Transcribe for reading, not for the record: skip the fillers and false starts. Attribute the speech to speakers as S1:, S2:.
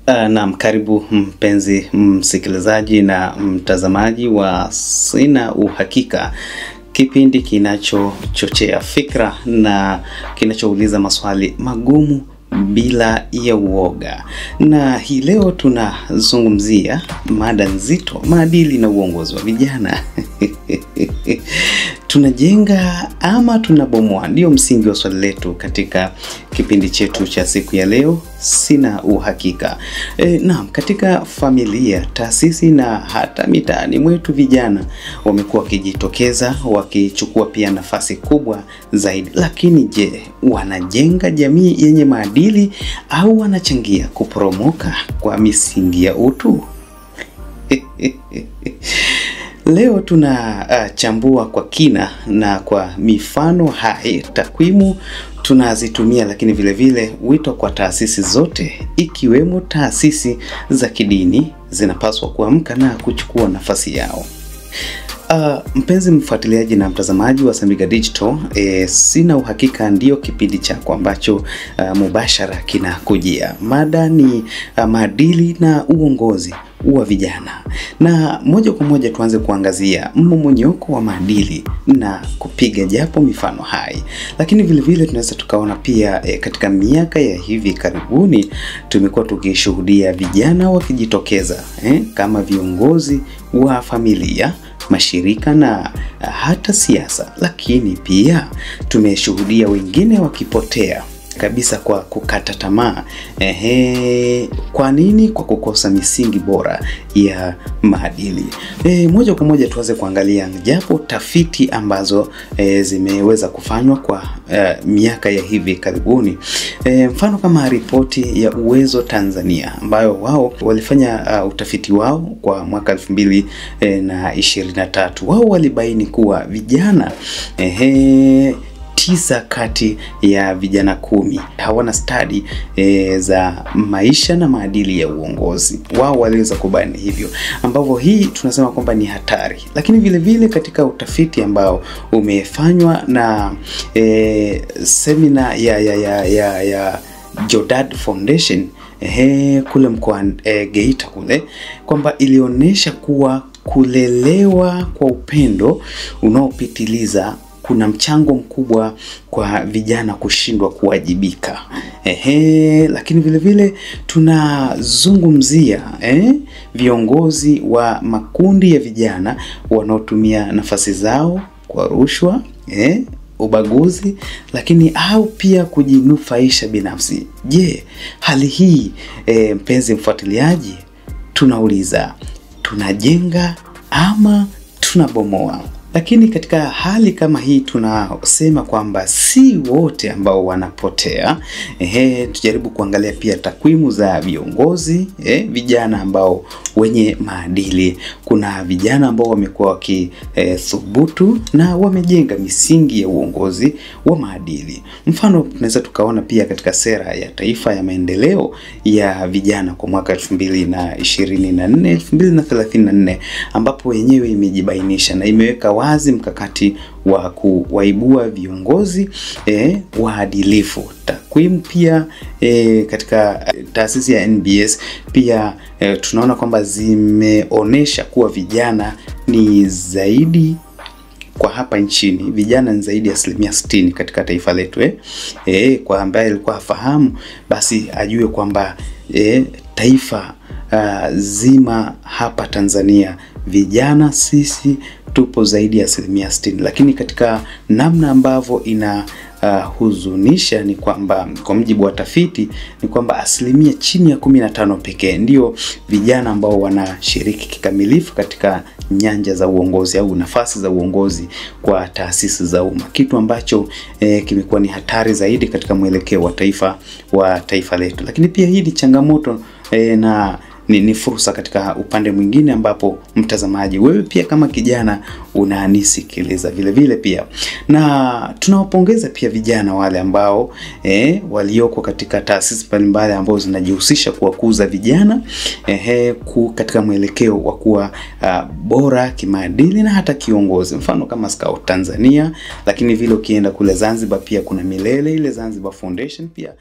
S1: Naam, karibu mpenzi msikilizaji na mtazamaji wa Sina Uhakika, kipindi kinachochochea fikra na kinachouliza maswali magumu bila ya uoga. Na hii leo tunazungumzia mada nzito, maadili na uongozi wa vijana. Tunajenga ama tunabomoa? Ndio msingi wa swali letu katika kipindi chetu cha siku ya leo, Sina Uhakika. Naam, katika familia, taasisi na hata mitaani mwetu vijana wamekuwa wakijitokeza wakichukua pia nafasi kubwa zaidi. Lakini je, wanajenga jamii yenye maadili au wanachangia kuporomoka kwa misingi ya utu? Leo tunachambua kwa kina na kwa mifano hai, takwimu tunazitumia, lakini vile vile wito kwa taasisi zote ikiwemo taasisi za kidini zinapaswa kuamka na kuchukua nafasi yao. Mpenzi mfuatiliaji na mtazamaji wa Samiga Digital, Sina Uhakika ndio kipindi chako ambacho mubashara kinakujia. Mada ni maadili na uongozi wa vijana. Na moja kwa moja tuanze kuangazia mmomonyoko wa maadili na kupiga japo mifano hai. Lakini vile vile tunaweza tukaona pia katika miaka ya hivi karibuni tumekuwa tukishuhudia vijana wakijitokeza kama viongozi wa familia, mashirika na hata siasa. Lakini pia tumeshuhudia wengine wakipotea kabisa kwa kukata tamaa. Kwa nini? Kwa kukosa misingi bora ya maadili. Moja kwa moja tuanze kuangalia japo tafiti ambazo zimeweza kufanywa kwa miaka ya hivi karibuni. Mfano kama ripoti ya Uwezo Tanzania ambayo wao walifanya utafiti wao kwa mwaka 2023. Wao walibaini kuwa vijana 9 kati ya vijana 10 hawana stadi za maisha na maadili ya uongozi. Wao waliweza kubaini hivyo, ambavyo hii tunasema kwamba ni hatari. Lakini vile vile katika utafiti ambao umefanywa na semina ya Jodad Foundation kule mkoa Geita kule, kwamba ilionyesha kuwa kulelewa kwa upendo unaopitiliza kuna mchango mkubwa kwa vijana kushindwa kuwajibika. Lakini vile vile tunazungumzia viongozi wa makundi ya vijana wanaotumia nafasi zao kwa rushwa, ubaguzi, lakini au pia kujinufaisha binafsi. Je, hali hii mpenzi mfuatiliaji, tunauliza, tunajenga ama tunabomoa? Lakini katika hali kama hii tunasema kwamba si wote ambao wanapotea. Tujaribu kuangalia pia takwimu za viongozi, vijana ambao wenye maadili. Kuna vijana ambao wamekuwa wakithubutu na wamejenga misingi ya uongozi wa maadili. Mfano tunaweza tukaona pia katika sera ya taifa ya maendeleo ya vijana kwa mwaka 2024 2034, ambapo wenyewe imejibainisha na imeweka wazi mkakati wa kuwaibua viongozi waadilifu. Takwimu pia katika taasisi ya NBS pia tunaona kwamba zimeonesha kuwa vijana ni zaidi kwa hapa nchini, vijana ni zaidi ya 60% katika taifa letu. Kwa ambaye alikuwa hafahamu basi ajue kwamba taifa zima hapa Tanzania vijana sisi tupo zaidi ya 60%. Lakini katika namna ambavyo ina huzunisha ni kwamba kwa mujibu wa tafiti ni kwamba asilimia chini ya 15 pekee ndio vijana ambao wanashiriki kikamilifu katika nyanja za uongozi au nafasi za uongozi kwa taasisi za umma, kitu ambacho kimekuwa ni hatari zaidi katika mwelekeo wa taifa letu. Lakini pia hii ni changamoto na ni fursa katika upande mwingine, ambapo mtazamaji wewe pia kama kijana unanisikiliza vile vile pia. Na tunawapongeza pia vijana wale ambao walioko katika taasisi mbalimbali ambao zinajihusisha kuwakuza vijana katika mwelekeo wa kuwa bora kimaadili na hata kiongozi, mfano kama Scout Tanzania. Lakini vile ukienda kule Zanzibar pia kuna Milele, ile Zanzibar Foundation pia